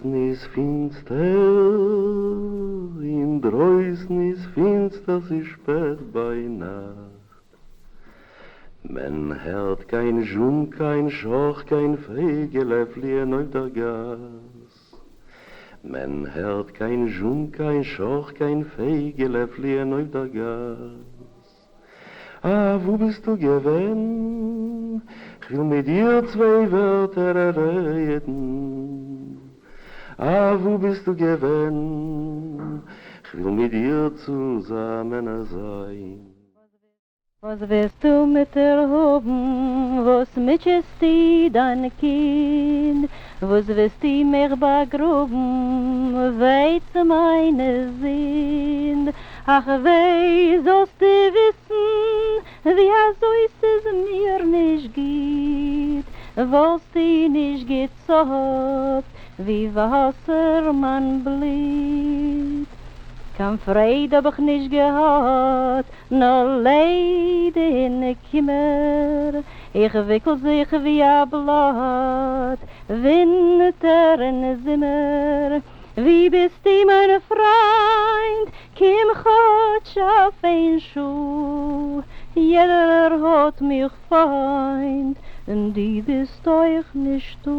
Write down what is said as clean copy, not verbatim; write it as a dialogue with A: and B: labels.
A: דרויסן איז פֿינצטער, אין דרויסן איז פֿינצטער, ס'איז שפּעט בײַ נאַכט. מען הערט קיין זשום, קיין שאָרך, קיין פֿייגעלע פֿליִען אויף דער גאַס. מען הערט קיין זשום, קיין שאָרך, קיין פֿייגעלע פֿליִען אויף דער גאַס. אַ, וווּ ביסטו געווען? כ'וויל מיט דיר צוויי ווערטער רעדן. אַ, וווּ ביסטו געווען? כ'וויל מיט דיר צוזאַמען זײַן.
B: וואס וועסטו מיט איר האבן? וואס מוטשעסטו דיין קינד? וואס וועסטו מיך באגראבן? וויי צו מיינע זינד! אך וויי זאלסטו וויסן ווי אזוי ס'איז מיר נישט גוט, וואלסטו נישט געצאפט ווי וואסער מיין בלוט. קיין פרייד האב איך נישט געהאט, נאר לייד און קומער, איך וויקל זיך ווי א בלאט, ווינטער און זומער. ווי ביסטו מיין פריינד, קום כאטש אויף איין שעה, יעדער האט מיך פיינט, און דו ביסט אויך נישטא.